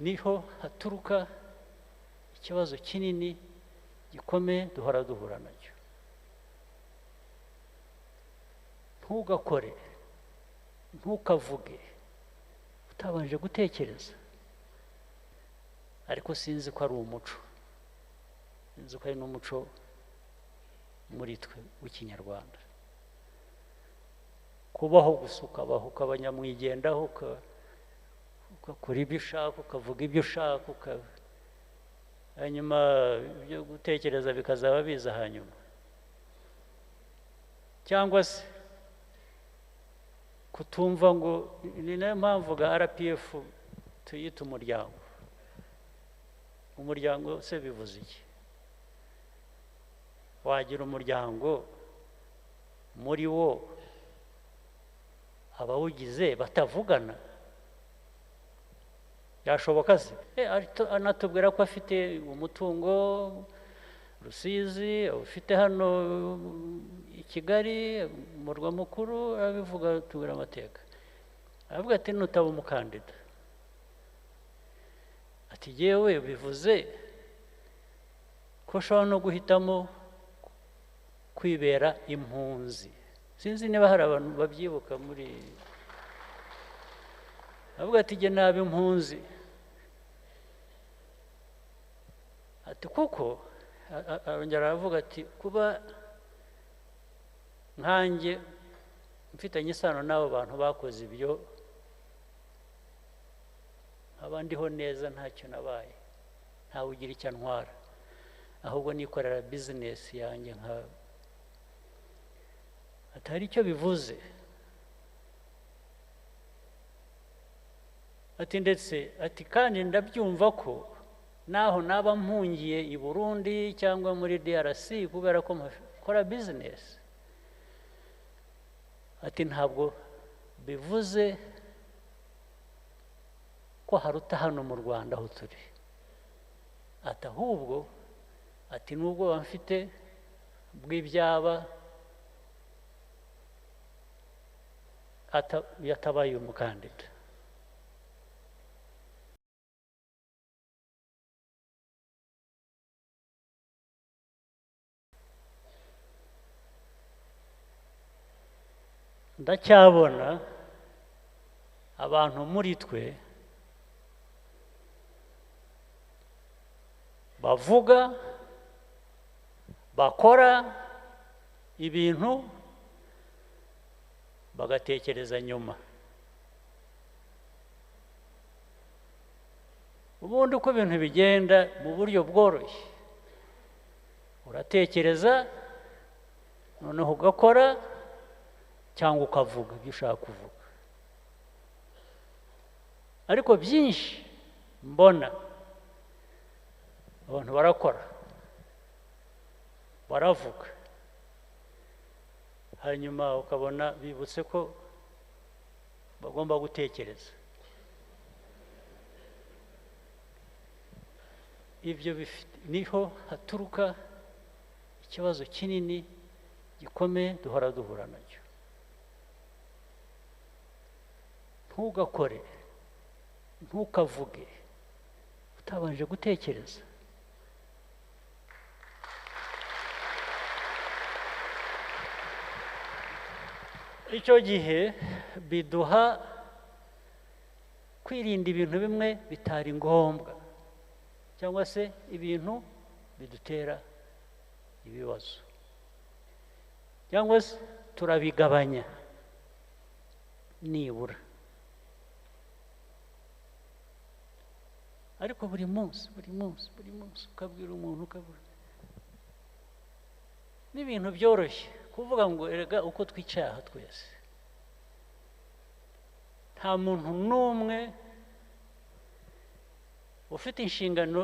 Niho haturuka ikibazo kinini gikomeye duhora duhura nacyo. Ntugakore, ntukavuge utabanje gutekereza. Ariko sinzi ko ari umuco, sinzi ko ari n'umuco muri twe w'ikinyarwanda. Kubaho gusa ukabaho ukabanyamwigendaho, ugakora ibyo ushaka, ukavuga ibyo ushaka, hanyuma ibyo gutekereza bikazaba biza hanyuma. Cyangwa se kutumva ngo ni nayo mpamvu ga RPF tuyita umuryango. Umuryango se bivuze iki? Wagira umuryango muri wo abawugize batavugana, byashoboka se? Anatubwira ko afite umutungo Rusizi, ufite hano i Kigali umurwa mukuru, abivuga tubwira amateka. Aravuga ati nutaba umukandida, ati yewe bivuze ko ushobora no guhitamo kwibera impunzi. Sinzi niba hari abantu babyibuka muri. Avuga ati jye naba impunzi, ati kuko arongera aravuga ati kuba nkanjye mfitanye isano n'abo bantu bakoze ibyo, nkaba ndiho neza ntacyo nabaye, ntawe ugira icyo antwara, ahubwo nikorera bizinesi yanjye nka atari icyo bivuze. Ati ndetse ati kandi ndabyumva ko naho naba mpungiye i Burundi cyangwa muri DRC kubera ko nkora bizinesi, ati ntabwo bivuze ko haruta hano mu Rwanda aho turi. Ati ahubwo ati nubwo bamfite bw'ibyaba yatabaye umukandida. Ndacyabona abantu muri twe bavuga, bakora ibintu bagatekereza nyuma. Ubundi uko ibintu bigenda mu buryo bworoshye, uratekereza noneho ugakora cyangwa ukavuga ibyo ushaka kuvuga. Ariko byinshi mbona abantu barakora, baravuga, hanyuma ukabona bibutse ko bagomba gutekereza. Ibyo niho haturuka ikibazo kinini gikomeye duhora duhura nacyo. Ntugakore, ntukavuge utabanje gutekereza. Icyo gihe biduha kwirinda ibintu bimwe bitari ngombwa, cyangwa se ibintu bidutera ibibazo, cyangwa se turabigabanya nibura. Ariko buri munsi buri munsi buri munsi ukabwira umuntu, ukabwira n'ibintu byoroshye kuvuga ngo erega uko twicaye aha twese nta muntu n'umwe ufite inshingano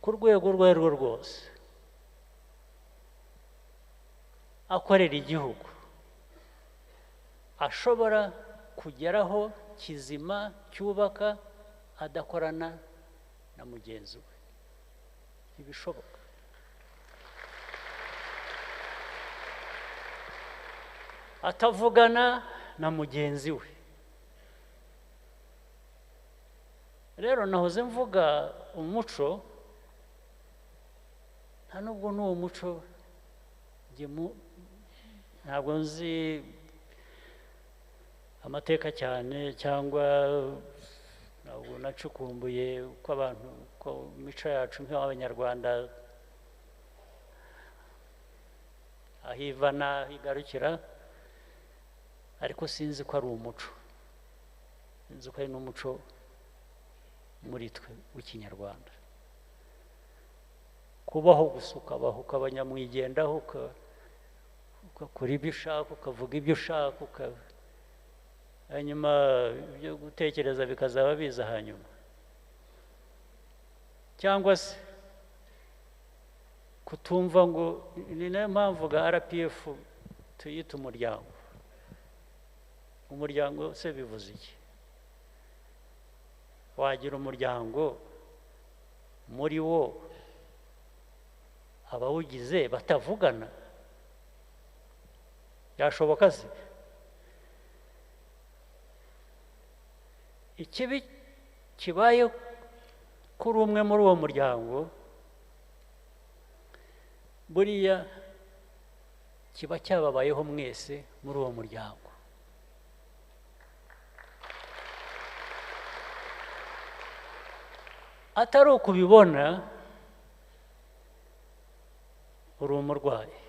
ku rwego urwo ari rwo rwose akorera igihugu ashobora kugeraho kizima cyubaka adakorana na mugenzi we. Ntibishoboka. Atavugana na mugenzi we. Rero nahoze mvuga umuco, nta nubwo n'uwo muco ntabwo nzi amateka cyane, cyangwa ntabwo nacukumbuye uko abantu, uko imico yacu nk'abanyarwanda aho iva n'aho igarukira, ariko sinzi ko ari umuco, sinzi ko ari n'umuco muri twe w'ikinyarwanda. Kubaho gusa ukabaho ukabanyamwigendaho, ugakora ibyo ushaka, ukavuga ibyo ushaka, hanyuma ibyo gutekereza bikazaba biza hanyuma. Cyangwa se kutumva ngo, ni nayo mpamvu ga RPF tuyita umuryango. Umuryango se bivuze iki? Wagira umuryango muri wo abawugize batavugana? Byashoboka se? Ikibi kibaye kuri umwe muri uwo muryango, buriya kiba cyababayeho mwese muri uwo muryango. Atari ukubibona uri umurwayi,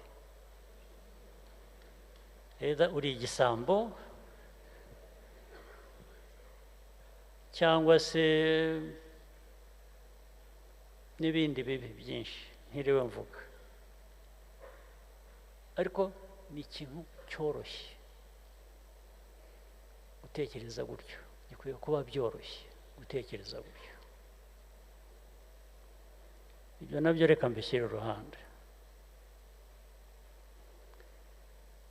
uri igisambo, cyangwa se n'ibindi bibi byinshi ntiriwe mvuga. Ariko ni ikintu cyoroshye gutekereza gutyo, gikwiye kuba byoroshye gutekereza gutyo. Ibyo nabyo reka mbishyire iruhande.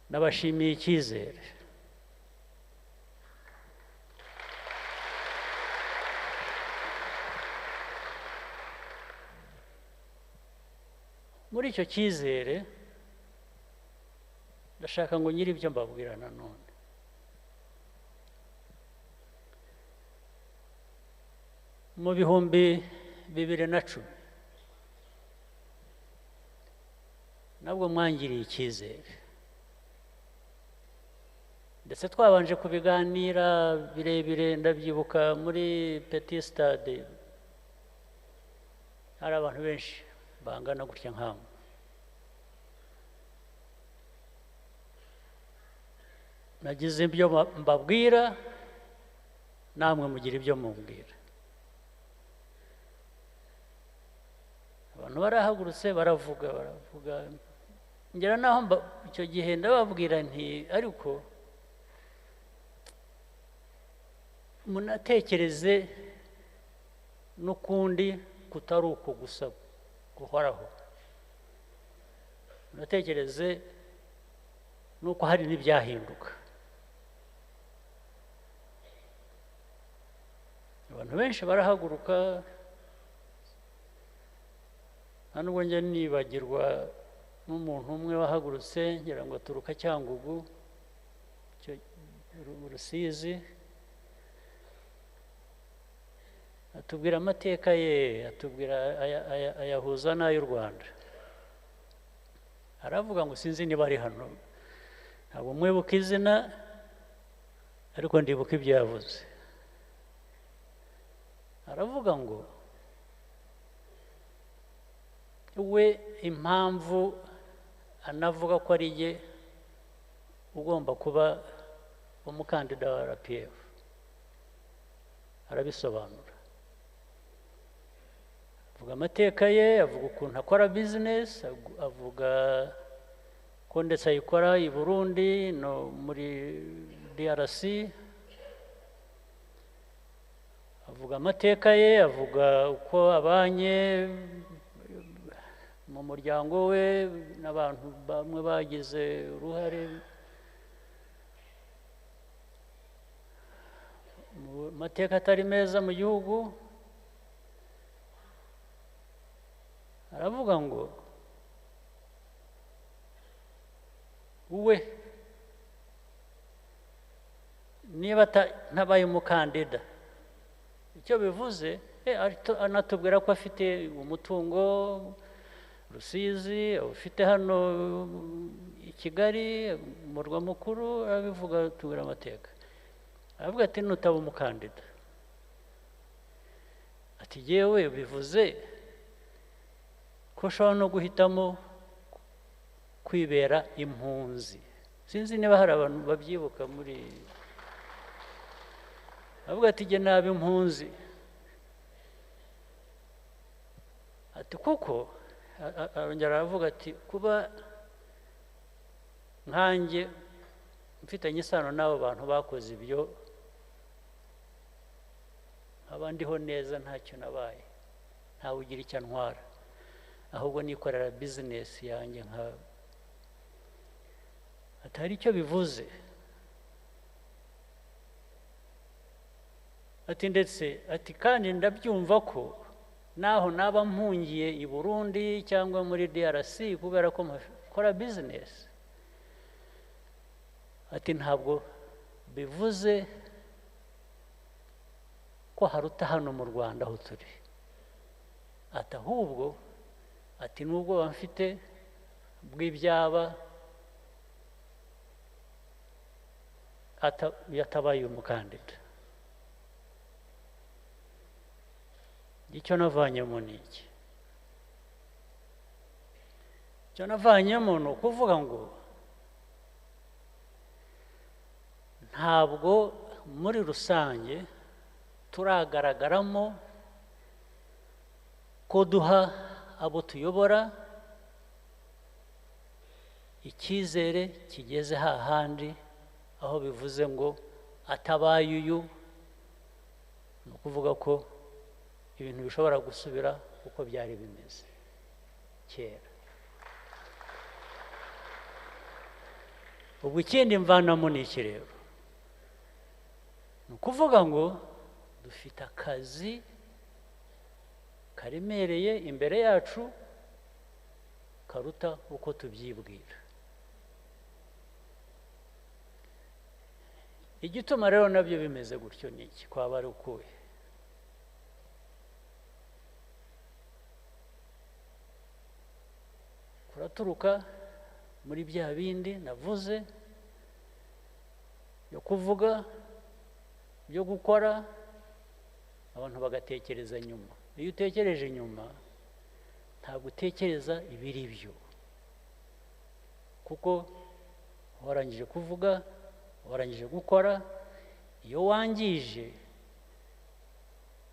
Nabashimiye icyizere. Muri icyo cyizere ndashaka ngo nyiri ibyo mbabwira nanone. Mu 2010 nabwo mwangiriye icyizere, ndetse twabanje kubiganira birebire. Ndabyibuka muri Petit Stade hari abantu benshi bangana gutya nkamwe. Nagize ibyo mbabwira, namwe mugira ibyo mumbwira. Abantu barahagurutse baravuga baravuga, ngera naho icyo gihe ndababwira nti ariko munatekereze n'ukundi kutari uko gusa guhoraho, munatekereze n'uko hari n'ibyahinduka. Abantu benshi barahaguruka, nta nubwo njya nibagirwa n'umuntu umwe wahagurutse, ngira ngo aturuka Cyangugu, Rusizi, atubwira amateka ye, atubwira ayahuza n'ay'u Rwanda. Aravuga ngo sinzi niba ari hano, ntabwo mwibuka izina, ariko ndibuka ibyo yavuze. Aravuga ngo we impamvu anavuga ko ari ye ugomba kuba umukandida wa RPF, arabisobanura, avuga amateka ye, avuga ukuntu akora business, avuga ko ndetse ayikora i Burundi no muri DRC, avuga amateka ye, avuga uko abanye mu muryango we n'abantu bamwe bagize uruhare mu mateka atari meza mu gihugu. Aravuga ngo we niba ntabaye umukandida, Icyo bivuze, anatubwira ko afite umutungo Rusizi, ufite hano i Kigali, umurwa mukuru, arabivuga, tubwira amateka. Aravuga ati nutaba umukandida, ati yewe bivuze ko ushobora no guhitamo kwibera impunzi. Sinzi niba hari abantu babyibuka muri. Avuga ati jye naba impunzi, ati kuko arongera aravuga ati kuba nkanjye mfitanye isano n'abo bantu bakoze ibyo, nkaba ndiho neza ntacyo nabaye, ntawe ugira icyo antwara, ahubwo nikorera bizinesi yanjye nka atari icyo bivuze. Ati ndetse ati kandi ndabyumva ko naho naba mpungiye i Burundi cyangwa muri DRC kubera ko nkora bizinesi, ati ntabwo bivuze ko haruta hano mu Rwanda aho turi, ati ahubwo ati nubwo bamfite bw'ibyaba yatabaye umukandida. Icyo navanyemo ni iki? Icyo navanyemo ni ukuvuga ngo ntabwo muri rusange turagaragaramo ko duha abo tuyobora icyizere kigeze hahandi aho bivuze ngo atabaye uyu, ni ukuvuga ko ibintu bishobora gusubira uko byari bimeze kera. Ubwo ikindi mvanamo ni iki rero? Ni ukuvuga ngo dufite akazi karemereye imbere yacu karuta uko tubyibwira. Igituma rero nabyo bimeze gutyo ni iki? Kwaba ari ukuhe? Kuraturuka muri bya bindi navuze byo kuvuga, byo gukora, abantu bagatekereza nyuma. Iyo utekereje nyuma ntabwo utekereza ibiri byo, kuko warangije kuvuga, warangije gukora. Iyo wangije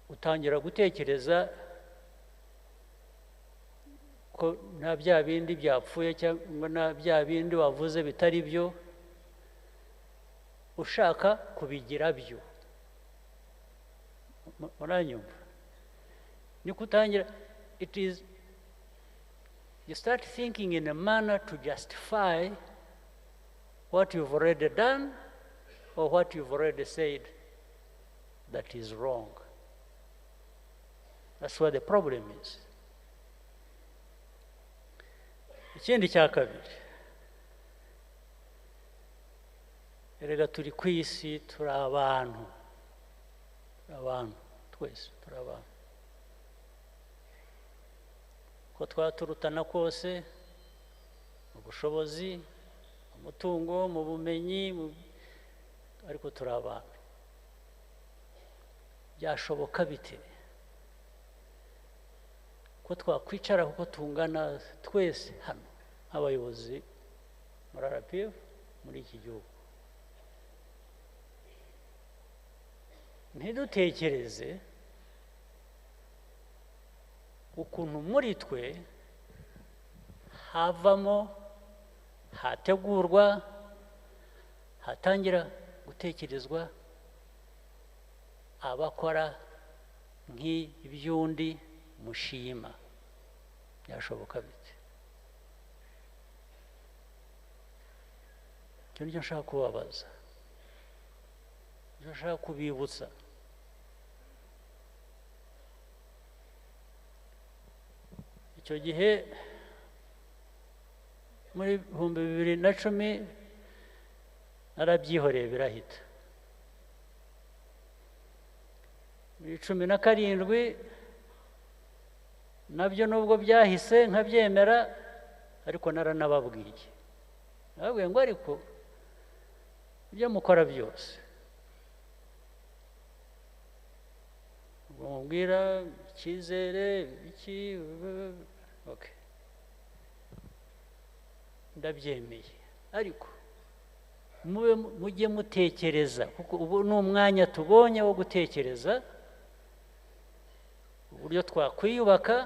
utangira gutekereza ko nta bya bindi byapfuye cyangwa nta bya bindi wavuze bitari byo, ushaka kubigira byo. Muranyumva? Niko utangira. It is you start thinking in a manner to justify what you've already done or what you've already said that is wrong. That's where the problem is. Ikindi cya kabiri, erega turi ku isi, turi abantu, abantu twese turi abantu. Ko twaturutana kose mu bushobozi, mu mutungo, mu bumenyi, ariko turi abantu. Byashoboka bite ko twakwicara kuko tungana twese hano nk'abayobozi muri RPF muri iki gihugu, ntidutekereze ukuntu muri twe havamo, hategurwa, hatangira gutekerezwa abakora nk'iby'undi mushima? Byashoboka bite? Icyo nicyo nshaka kubabaza, nicyo nshaka kubibutsa. Icyo gihe muri 2010 narabyihoreye birahita. Muri 17 nabyo nubwo byahise nkabyemera, ariko naranababwiye, nababwiye ngo ariko ibyo mukora byose mubwira icyizere iki, okay, ndabyemeye, ariko mube mujye mutekereza, kuko ubu ni umwanya tubonye wo gutekereza uburyo twakwiyubaka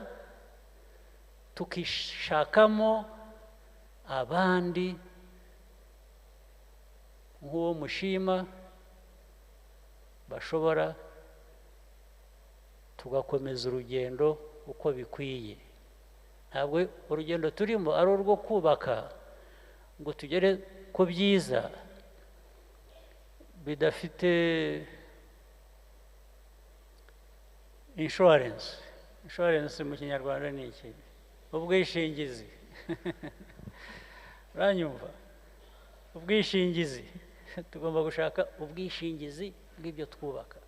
tukishakamo abandi nk'uwo mushima bashobora, tugakomeza urugendo uko bikwiye. Ntabwo urugendo turimo ari urwo kubaka ngo tugere ku byiza bidafite insurance. Insurance mu Kinyarwanda ni iki? Ubwishingizi. Uranyumva? Ubwishingizi. Tugomba gushaka ubwishingizi bw'ibyo twubaka.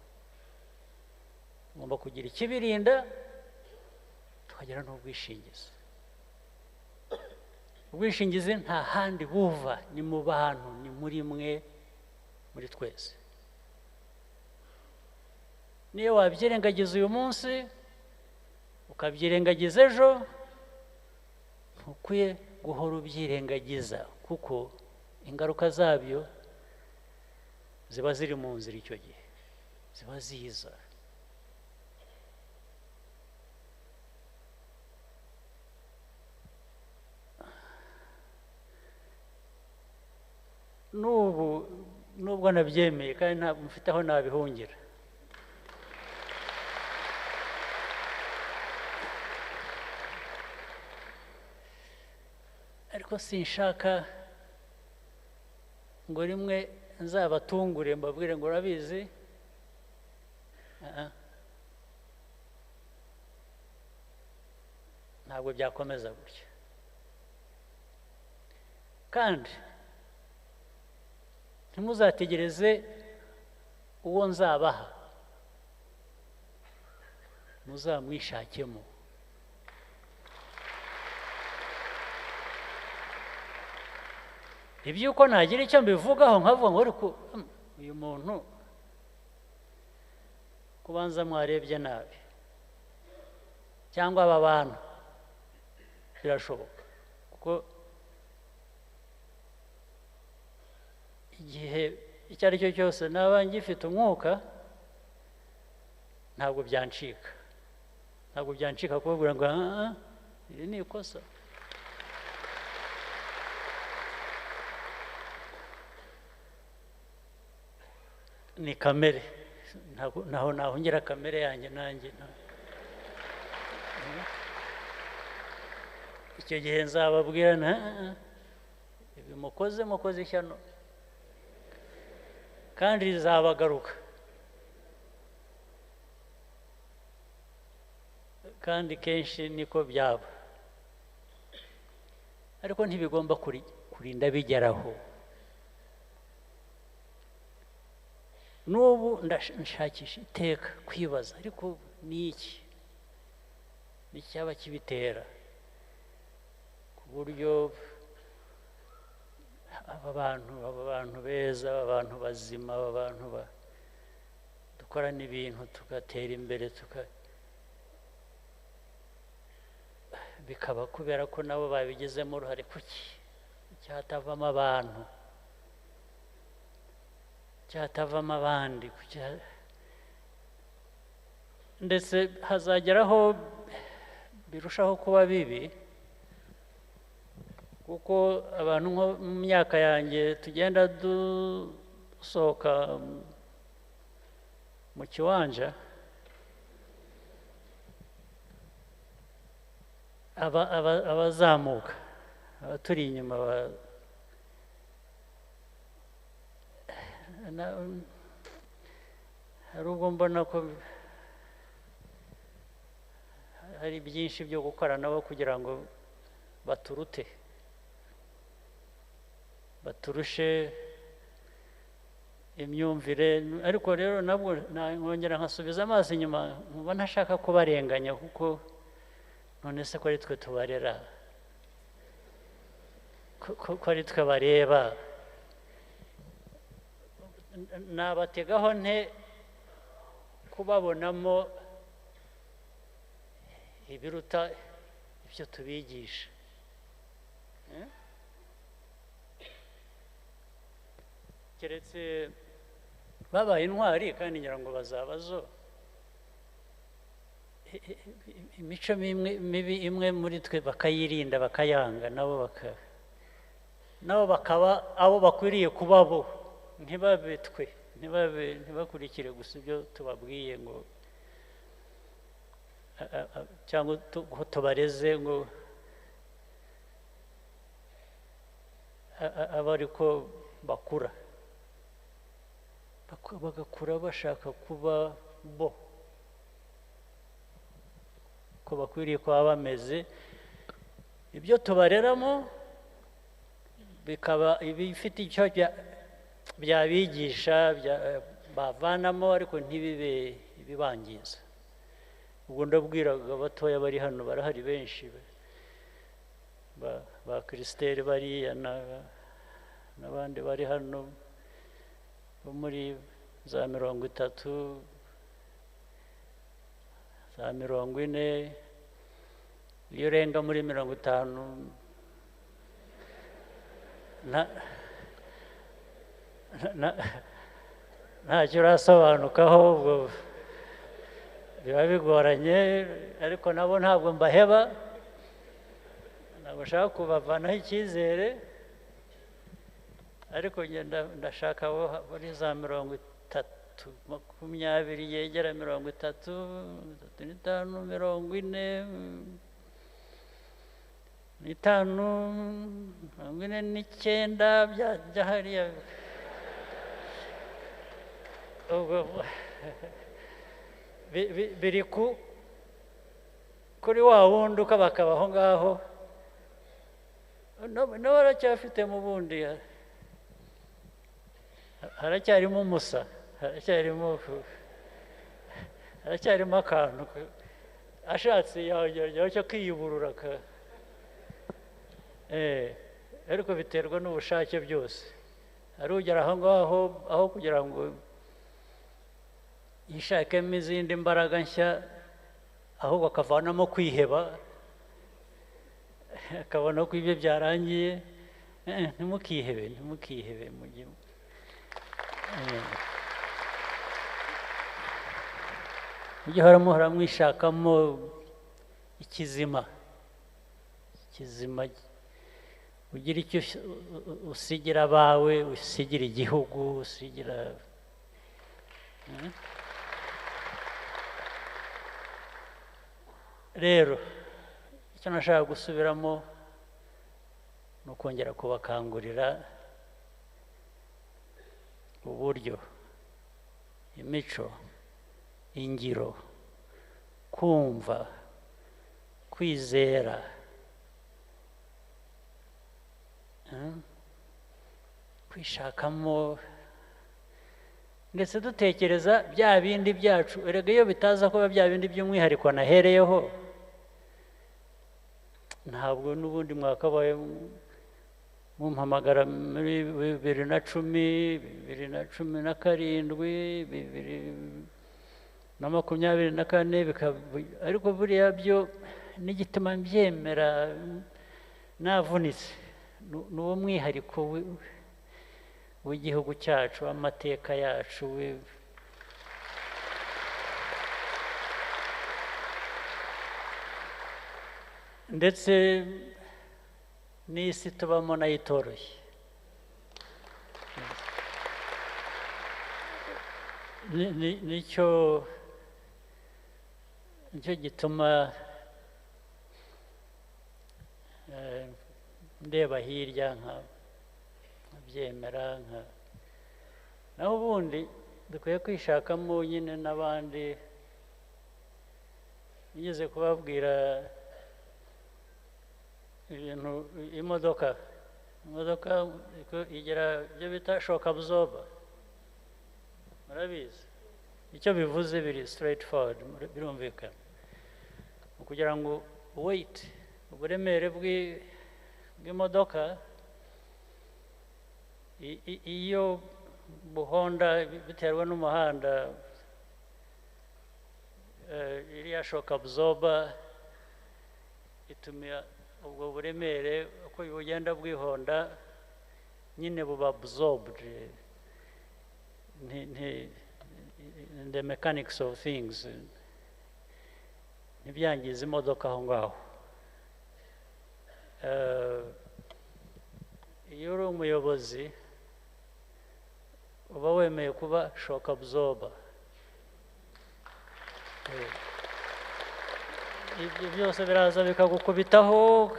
Tugomba kugira ikibirinda, tukagira n'ubwishingizi. Ubwishingizi nta handi buva, ni mu bantu, ni muri mwe, muri twese. Niyo wabyirengagiza uyu munsi, ukabyirengagiza ejo, ntukwiye guhora ubyirengagiza, kuko ingaruka zabyo ziba ziri mu nzira icyo gihe, ziba ziza. N'ubu nubwo nabyemeye kandi ntabwo mfite aho nabihungira, ariko sinshaka ngo rimwe nzabatungure mbabwire ngo urabizi, ntabwo byakomeza gutya. Kandi ntimuzategereze uwo nzabaha, muzamwishakemo. Iby'uko nagira icyo mbivugaho nkavuga ngo ariko uyu muntu kubanza mwarebye nabi, cyangwa aba bantu, birashoboka, kuko igihe icyo ari cyo cyose naba ngifite umwuka ntabwo byancika, ntabwo byancika kubabwira ngo iri ni ikosa. Ni kamere, ntaho nahongera kamere yanjye nanjye. Icyo gihe nzababwira ibi mukoze mukoze ishyano, kandi rizabagaruka, kandi kenshi niko byaba, ariko ntibigomba kurinda bigeraho. N'ubu ndashakisha iteka kwibaza, ariko ni iki n'icyaba kibitera ku buryo aba bantu beza, aba bantu bazima, aba bantu dukorana ibintu tugatera imbere, bikaba kubera ko nabo babigizemo uruhare. Kuki cyatavamo abantu, cyatavamo abandi? Ndetse hazageraho birushaho kuba bibi, kuko abantu nko mu myaka yanjye tugenda dusohoka mu kiwanja, abazamuka, abaturi inyuma hari ubwo mbona ko hari byinshi byo gukora nabo kugira ngo baturute, baturushe Imyumvire, ariko rero nabwo nkongera nkasubiza amaso inyuma, nkumva ntashaka kubarenganya, kuko none se ko ari twe tubarera, ko ari twe bareba, nabategaho nte kubabonamo ibiruta ibyo tubigisha? Keretse babaye intwari, kandi ngira ngo bazaba zo. Imico mibi imwe muri twe bakayirinda, bakayanga, nabo bakaba abo bakwiriye kuba bo, ntibabe twe, ntibakurikire gusa ibyo tubabwiye ngo cyangwa tubareze ngo abe ariko bakura, bagakura bashaka kuba bo ko bakwiriye kuba bameze. Ibyo tubareramo bikaba ibifite icyo byabigisha, bavanamo, ariko ntibibe ibibangiza. Ubwo ndabwiraga abatoya bari hano, barahari benshi, ba Christelle bariya n'abandi bari hano bo muri za 30, za 40, iyo urenga muri 50 ntacyo urasobanukaho, ubwo biba bigoranye. Ariko nabo ntabwo mbaheba, ntabwo nshaka kubavanaho icyizere, ariko ndashaka abo muri za 30, 20 yegera 30, 35, 45, 49 bya hariya. Ubwo biri kuri wa wundi ukabakaba aho ngaho, nawe aracyafite mu bundi, haracyarimo umusa, haracyarimo akantu, ashatse yongeraho cyo kwiyuburura, ariko biterwa n'ubushake byose. Hari ugera aho ngaho aho kugira ngo yishakemo izindi mbaraga nshya, ahubwo akavanamo kwiheba, akabona ko ibyo byarangiye. Ntimukihebe, ntimukihebe, mujye muhora mwishakamo ikizima, ikizima ugira icyo usigira abawe, usigira igihugu, usigira. Rero icyo nashaka gusubiramo ni ukongera kubakangurira uburyo imico, ingiro, kumva, kwizera, kwishakamo, ndetse dutekereza bya bindi byacu. Erega iyo bitaza kuba bya bindi by'umwihariko nahereyeho, ntabwo n'ubundi mwakabaye mumpamagara muri 2010, 2017, 2024, ariko buriya byo n'igituma mbyemera navunitse n'uwo mwihariko w'igihugu cyacu, amateka yacu. Ndetse n'isi tubamo nayo itoroshye. Nicyo gituma ndeba hirya nkabyemera, naho ubundi dukwiye kwishakamo nyine n'abandi. Nigeze kubabwira ibintu, imodoka igira ibyo bita shock absorber. Murabizi icyo bivuze, biri straight forward, birumvikana. Kugira ngo weight, uburemere bw'imodoka, iyo buhonda biterwa n'umuhanda, iriya shock absorber ituma ubwo buremere uko bugenda bwihonda nyine buba absorbed. In the mechanics of things, ntibyangize imodoka aho ngaho. Iyo uri umuyobozi, uba wemeye kuba shock absorber. Ibyo byose biraza bikagukubitaho,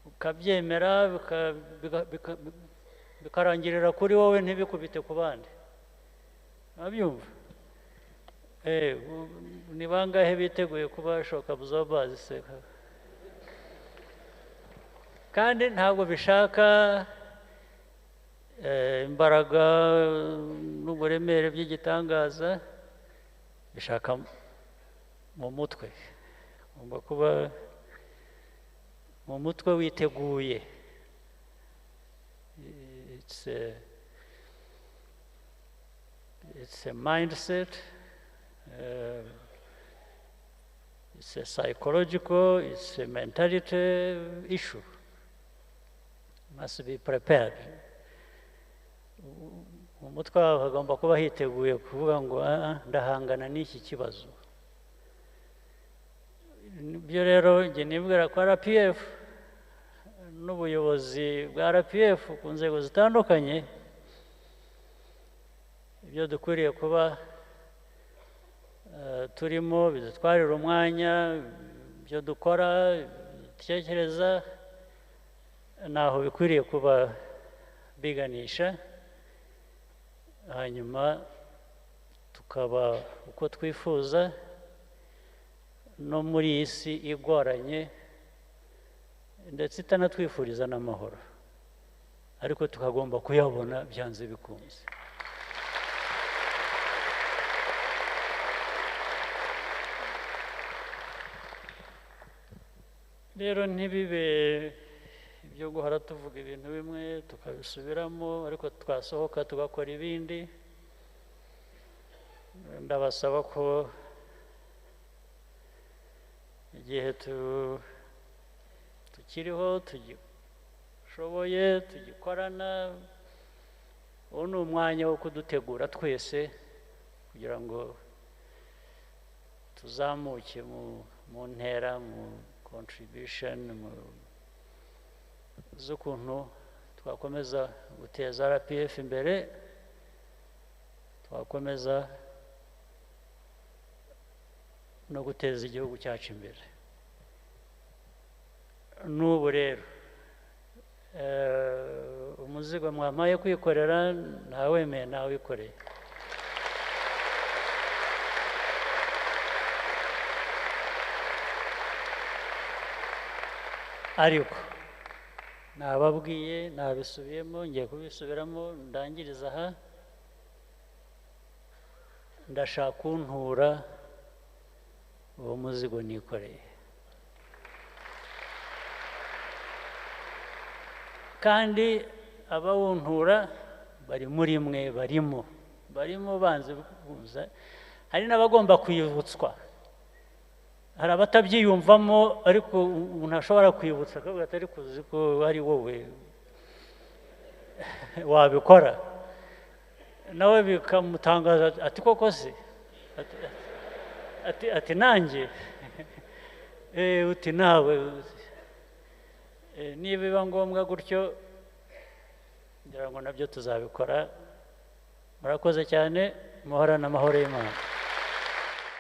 ukabyemera, bikarangirira kuri wowe, ntibikubite ku bandi. Urabyumva? Ni bangahe biteguye kuba shock absorbers se? Kandi ntabwo bishaka imbaraga n'uburemere by'igitangaza, bishaka mu mutwe. Ugomba kuba mu mutwe witeguye. It's a mindset, it's a psychological, it's a mentality issue. Must be prepared. Mu mutwe wawe hagomba kuba hiteguye kuvuga ngo ndahangana n'iki kibazo. Ibyo rero njye nibwira ko RPF n'ubuyobozi bwa RPF ku nzego zitandukanye, ibyo dukwiriye kuba turimo bidutwarira umwanya, ibyo dukora, dutekereza, naho bikwiriye kuba biganisha, hanyuma tukaba uko twifuza no muri iyi si igoranye ndetse itanatwifuriza n'amahoro, ariko tukagomba kuyabona byanze bikunze. Rero ntibibe ibyo guhora tuvuga ibintu bimwe tukabisubiramo, ariko twasohoka tugakora ibindi. Ndabasaba ko igihe tukiriho, tugishoboye, tugikorana, uwo ni umwanya wo kudutegura twese kugira ngo tuzamuke mu ntera, mu contribution, mu z'ukuntu twakomeza guteza RPF imbere, twakomeza no guteza igihugu cyacu imbere. N'ubu rero umuzigo mwampaye kwikorera, ntawemeye ntawikoreye. Ariko nababwiye, nabisubiyemo, ngiye kubisubiramo, ndangiriza aha. Ndashaka untura uwo muzigo nikoreye, kandi abawuntura bari muri mwe, barimo banze buza. Hari n'abagomba kwibutswa, hari abatabyiyumvamo, ariko umuntu ashobora kwibutsa akavuga ati ariko uzi ko ari wowe wabikora, nawe bikamutangaza ati koko se, ati nanjye, uti nawe. Niba biba ngombwa gutyo, ngira ngo nabyo tuzabikora. Murakoze cyane, muhorane amahoro y'Imana.